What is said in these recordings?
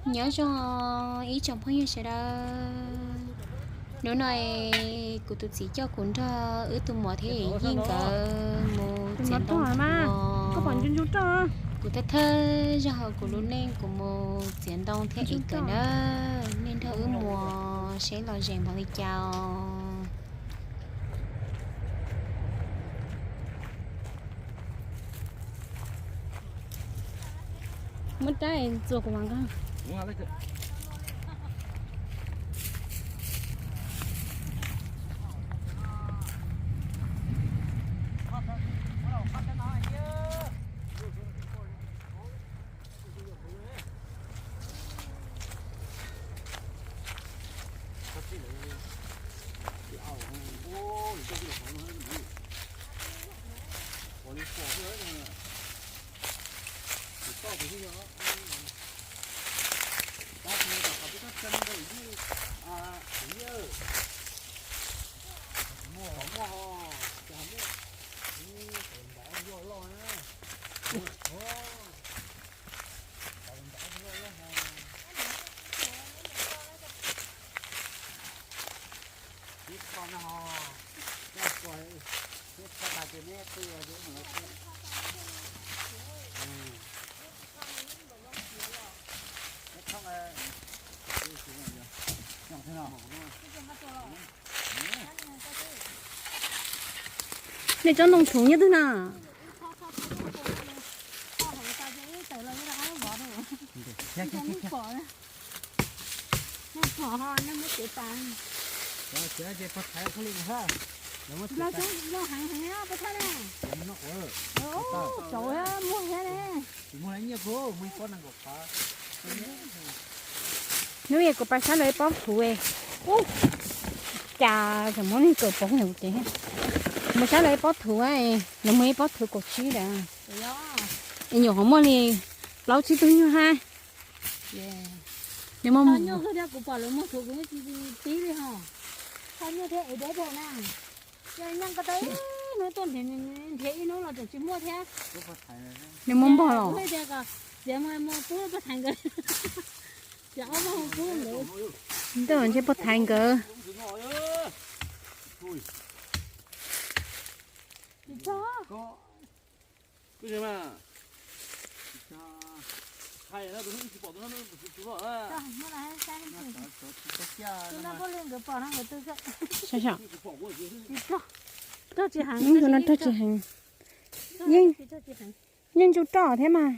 Nyob zoo ib tsoom phooj ywg sawv daws, hnub no kuv tus txiv coj kuv nrog wb tus muam thiab yawm yij nkawd mus txiav ntoo. Kuv thawj thawj zaug hauv kuv lub neej kuv mus txiav ntoo thiab ib kawm na, nej nrog wb mus seb los zeem npaum li cas. Muab rab txuas kuv mas nkag. Nej tsob ntoo thuv nyob twg na? Hnub no kuv pais saib lawv ib pob thuv, ub, cas tseem muab neeg kaw poob ne kuv ces. Mus saib lawv ib pob thuv, lawv muaj ib pob thuv kaum tsib lawm. Es nyuam qhuav muaj li plaub tsib tug nyuj hab. Nws muaj, kuv pom lawv muag thuv kuv yeej tsis tib li ho. Txhob nyuaj thiab es deb dhau na. Yog nyob ko taw ib hnub tuaj nrhiav, nrhiav ib hnub los tseem tsis muaj thiab. Nws muaj npog los. Tias mus mus pub pog Thaiv nkawd. Tias ob pog pub nkawd. Ntshe pog Thaiv nkawd. Tug no rog tsis heev. Yeej ntsuj roj thiab mas.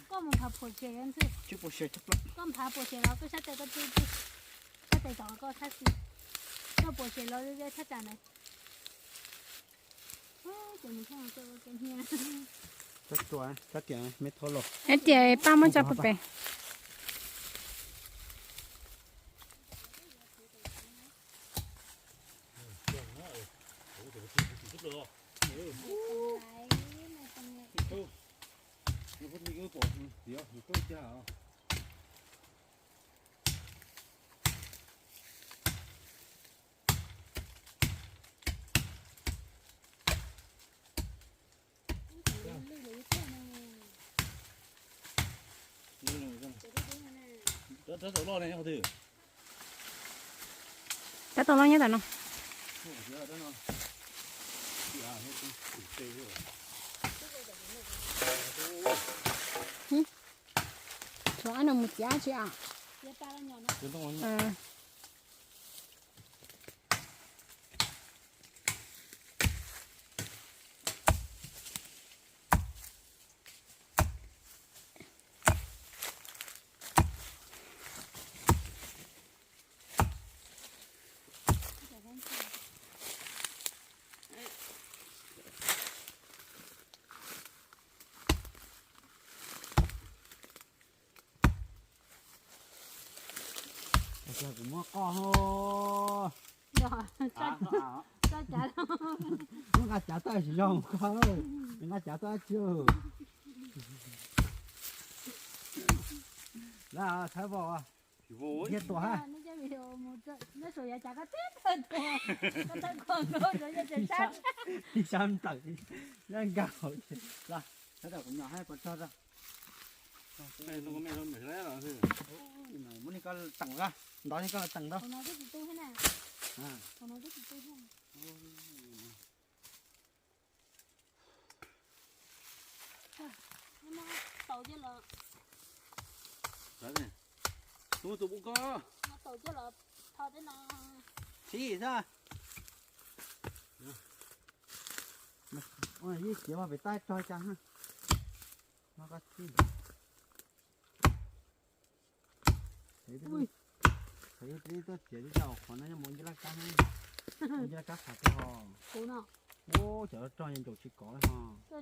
Koj mus nphav phuam tsev ntxwg. Koj nphav phuam tsev los koj sab tes koj tw, sab tes tom koj sab xis. Koj phuam tsev los thaj tsam ntawd. Hais tias paj muab tso pem. Rab tau loj ne, qhov twg? Rab tau loj nyob tam no. Tshuav no mus txiav tsi am? Kuv muab qoj ho. Muab nqa cav tuaj tsis zoo koj, nqa cav tuaj tsis. Lawv thaib vau thiab tuaj ha. Ib sab ntawm nkag hauv. Muab koj teem, ntov koj teem ntau. Tus ub ko. Tsis xwb. Yeej txiav mas pem tab tog cas. Txiav tuaj txiav cov qhov no nyob mus ncej laj kab, ncej laj kab qhov twg ho. Ua cov rog ncaus tsis kov ho. Cov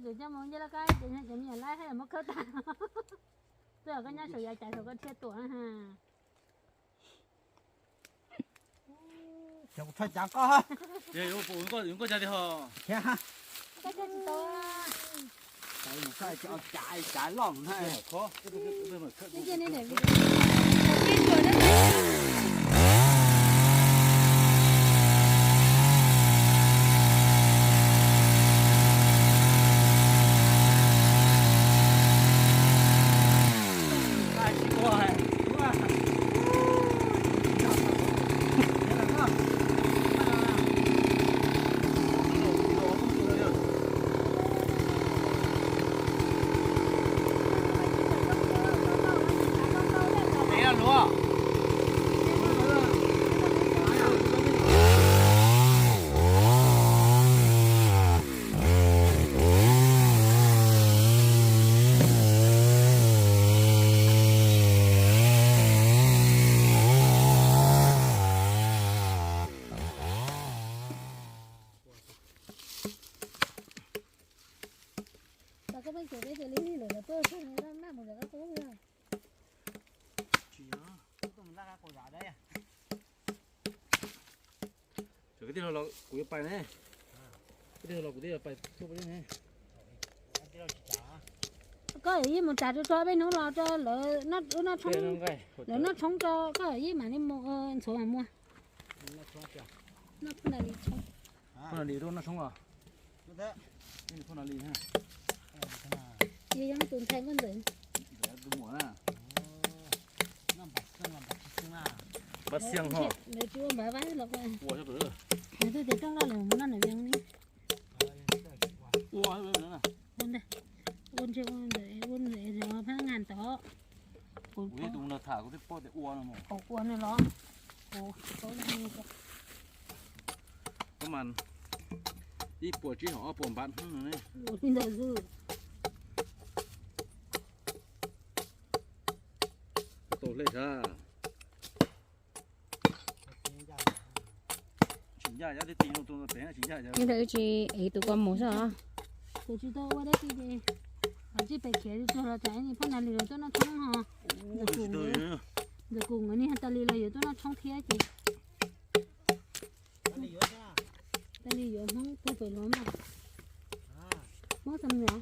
me nyuam laib muab khawb tag. Twb yog koj nyob saum yav caiv saum koj thiaj tuaj. Cov kuv tshaj cav koj. Nkauj cas tiag ho. Cav loj na. Kuv yuav pais ne. Kuv yuav pais tuaj peb ne. Koj yeej mus tsav tso tso peb hnub los rau lawv noj tshoob, lawv noj tshoob tso koj yeej mam li mus ntxhuav mam muag. Noj phooj ywg li tshoob. Phooj ywg li rau noj tshoob os. Phooj ywg li. Yog tus ntxhais nkauj ntxawm. Tus muam na. Npab xiang ho. Lawv tsis ua npab vab los. Ua xyov. Lawv twb tias rooj loj lawm mus noj ntawm Vias li. Ua ntawd, ua ntawd, ua ntawd, ua phab ngas tod. Kuv ib tug los tham kuv twb paub tias ua no mas. Ua no los. Koj mas ib puas tsib hom ob puas npab hnub no ne. Ua li ntawd xwb. Tau hlej sab. Tsis ncaj, yog tib tij no tus pem tsis ncaj. Ntawd tsis ev tus ko mus xwb os. Kuv tsis tau ua dab tsi ces, tsis pem khiav tsuag los tsam ib ni phooj ywg li lawv tuaj noj tshoob ho. Ntawm kuv nkawd ni tas li los yuav tuaj noj tshoob thiab ces. Tas li yuav Hmoob pug pem los mas. Hmoob xam nyom.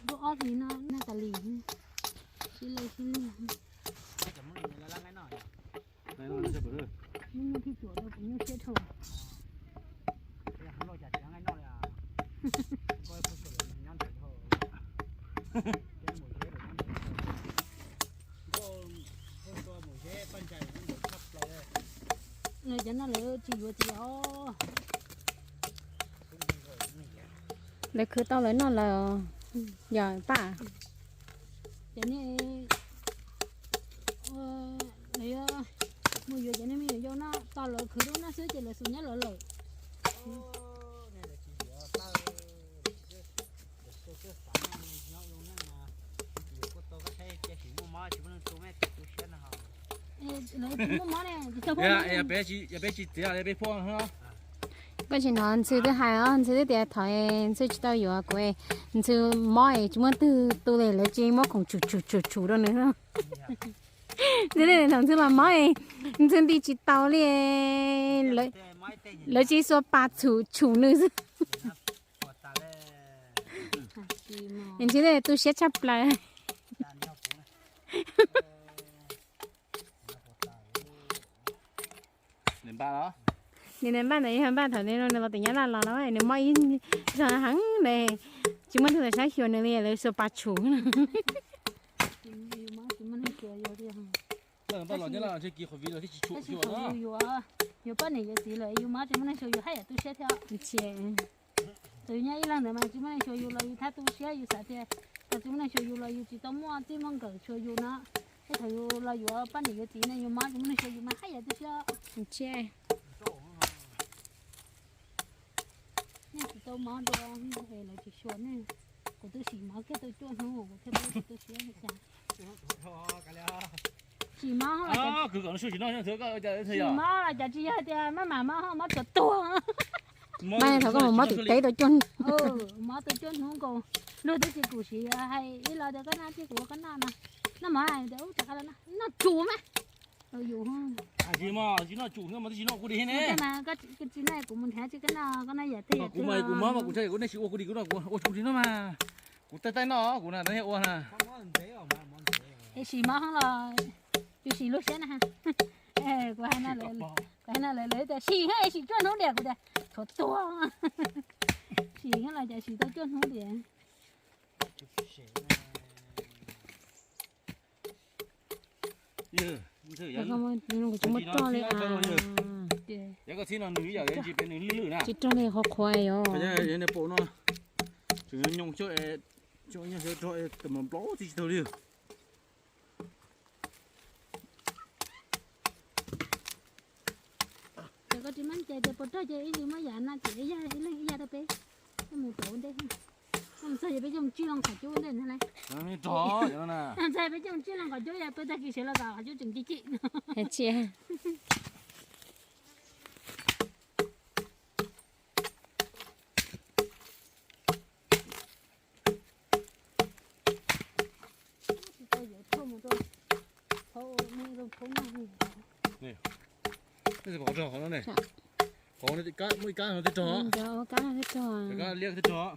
Lub ob hlis no noj tas li, sib lej sib lej. Nyuaj nyuaj thiaj tuam rau kuv nyuaj siab dhau. Lawv cov no lawv tsis yuav txiv os. Lawv khwv tau lawv noj lawm yog paj. Ces nej, lawv mus yuav cov nej me nyuam yaus no, tos lawv khwv lub no xwb ces lawv xus nyob lawv lawm. Lawv tsis muaj mob ne, tsis tau phooj ne. Yog peb tsis txiav, peb phooj. Koj tsis hnov Ntxhw twb hais os, Ntxhw twb tias thaum Ntxhw tsis tau yuav kuv, Ntxhw mob es tsis muaj twg tu li, lawv tsis muab khoom tshum tshum tshum tshum rau nws. Ntxhw thaum Ntxhw los mob, Ntxhw nti tsis tau li, lawv tsis xuas pas tshum tshum nws xwb. Ntxhw tu siab tshaj plaws. Nws npaj ntawd yog npaj thaum nws los tim Nyab Laj los, nws mob ib zog heev ne, tsis muaj tus saib xyuas nws li, lawv xuas pas tshum. Yuav poj niam yuav txiv lawm yus mob tsis muaj neeg xyuas yus haj yam tu siab thiab. Txawm yus nyob ib leeg ntawd mas tsis muaj neeg xyuas yus los yus thiaj tu siab, yus xav tias txawm tsis muaj neeg xyuas yus los yus tsis tau muaj txij muaj nkawm xyuas yus no. Thiab thaum yus los yuav poj niam yuav txiv no yus mob tsis muaj neeg xyuas yus mas haj yam tu siab. Nej tsis tau mob dua, lawv tsis xyuas nej. Kuv twb sim mob kiag tau cuaj hnub kuv thiaj paub kuv tu siab li cas. Sim mob, sim mob los cas tsis yog tias maj mam mob, mob tuag tuag. Mob tau cuaj hnub nkaus, luag twb tsis kum siv hais ib los tias koj noj tij kuv koj noj no, noj mov tias ub rov qab los noj, noj tsuj mas. Tsis noj tsuj mas twb tsis noj kuv di ne. Tsis noj kuv mus nrhiav tsis koj noj, koj noj yam twg kuv mas kuv mob mas kuv tsis ua kuv di, kuv noj kuv ua kuv di no mas. Kuv tab tab noj kuv na, tab ua na. Es sim mob los yus sim luag siab na. Kuv hais no lawv tias sim, sim cuaj hnub diam, kuv tias tshuav tuag. Sim los cas sim tau cuaj hnub diam. Tsis muab roj li a. Tsis roj li qhuav qhuav yom. Tseem nyoos coj, coj nyoos coj rog tus mas nplaub txi tsis tau li. Ces koj tsis maj cai tias puas rog ces ib yam muab yam no ces ib yam ib leeg ib yam rau peb. Mus rau ntej, mus txog ces peb coj mus tsij loo qhov cub ntej ntag lauj. Ntxhais peb coj mus tsij loo qhov cub, yog peb tag kis sawv los kom qhov cub tseem ci ci. Qhov muaj ib kab no twb rog, kab liab twb rog.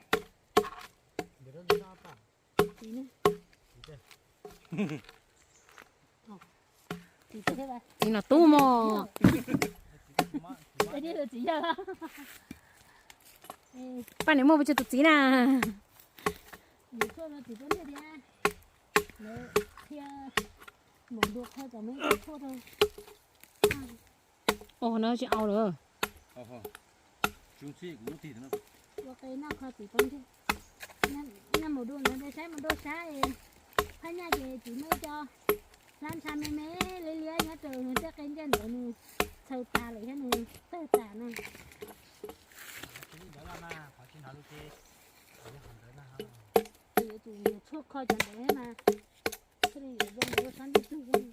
Txiv no tub mog. Paj niam muaj pes tsawg tus txiv na? Ua no tsis au lawm. Ua qe noj kho txiv poob ntsej. Nyob mus dua ntawd saib mus dua saib, phab nyaj ces tsis muaj ib co hlab ntsha me me liab liab nyob rau nws tej qe ntsej ntawd nws txhaws tas lawm thiab nws tawg tas na. Yuav tsum tshuaj kho cov ntawd thiab mas thiaj li yuav zoo dua sab ntsej tug.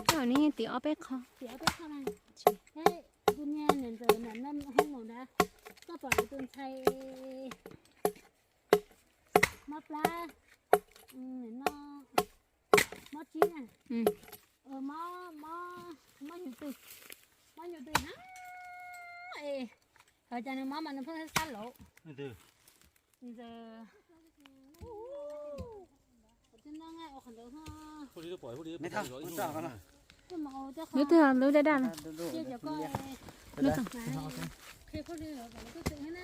Koj ne tim ob peb qho. Tim ob peb qho na. Tus niag niam ntxawm nram hoob maum nrad, koj pom lawv tus ntxhais mob plab, no, mob tsib na. Mob, mob, mob nyuj twm, mob nyuj twm na. Es hais cas nws mob mas nws pheej sab laub. Ntxawm, ua qhov ntawd. Lub twg lub daj daj na? Qhia koj, qhia koj li kom lawv tuaj tseem na.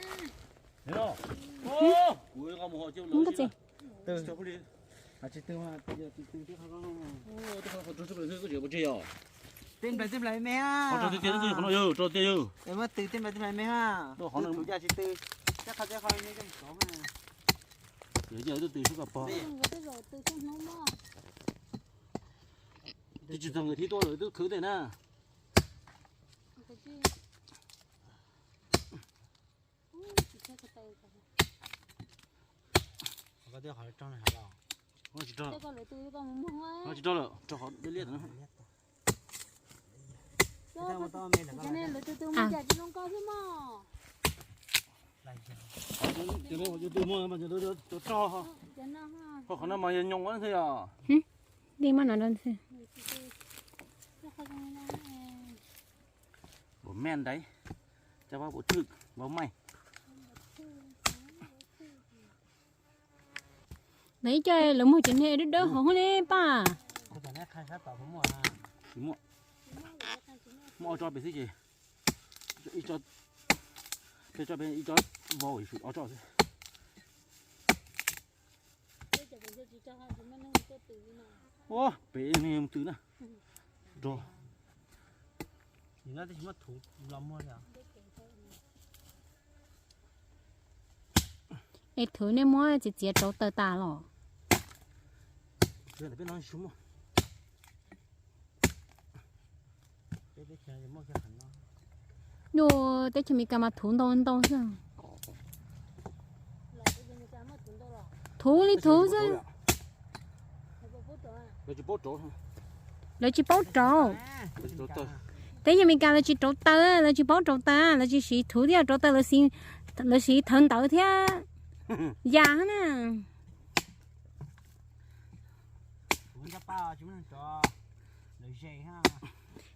Koj txiv. Tej nplais tej nplais me ha. Muab tw tej nplais tej nplais me ha. Tw tw cas tsis tw. Tej qhov tej qhov ne coj mus sov mas. Yog yog tw tw sub kom pog. Twb tsis txog nkawd thib tuaj lawm twb khwv tej na. Tsis rau lawm, rau qhov liab liab. Qhov no mas yog nyoos ntxiv os. Li mas no ntxiv. Bauv me ntaiv, cov pab bauv thwj, bauv meej. Lawv ib co lawv muag cov niag dawb dawb hauv hub ne paj. Tsis muaj. Muaj ob tsob pem xwb ces, ib tsob, peb tsob pem ib tsob vau ib ob tsob xwb. Ua pem twg na. Rog. Es thuv nej muab txiav txiav rauv taws tas los? Yus teb chaws Amelikas mas thuv ntau ntau xwb. Thuv li thuv xwb. Lawv tsis paub rauv. Teb chaws Amelikas lawv tsis rauv taws, lawv tsis paub rauv taws, lawv tsis siv thuv thiab rauv taws, lawv siv thawv ntawv thiab yas na.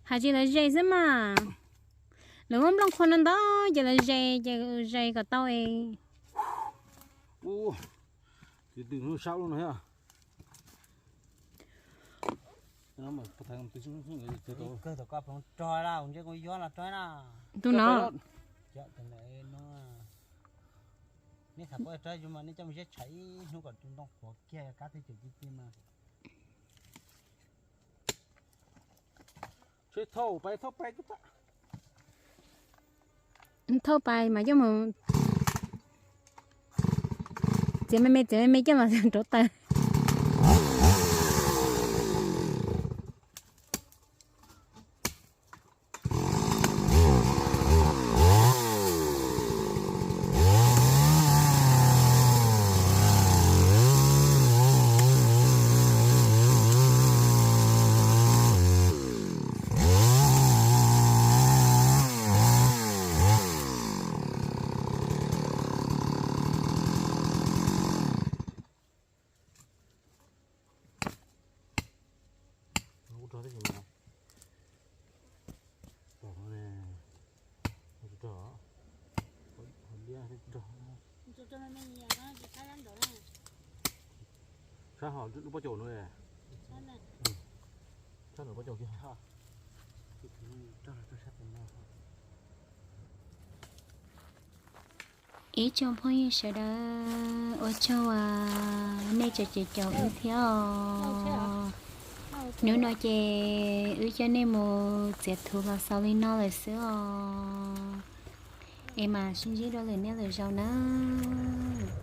Hais tsis lawv ze xwb mas. Lawv muab nplooj qhuav no ntau ces lawv ze, ces ze kom tau es. Tus no. Nej xav paub tsob yus mas nej coj mus ziab tshais ib hnub kom tus ntoo qhuav kiag kab twb cem ci ci mas. Thauj pais mas coj mus txiav me me txiav me me coj los rauv taws. Sab hov lub pob caus no. Sab lub pob caus kiag. Ib tsoom phooj ywg sawv daws, ua tsaug uas nej tseem caum wb thiab os. Hnub no ces wb coj nej mus txiav thuv los xaus li no lawm xwb os. Es mam sib ntsib dua lwm niaj lwm zaus nawb.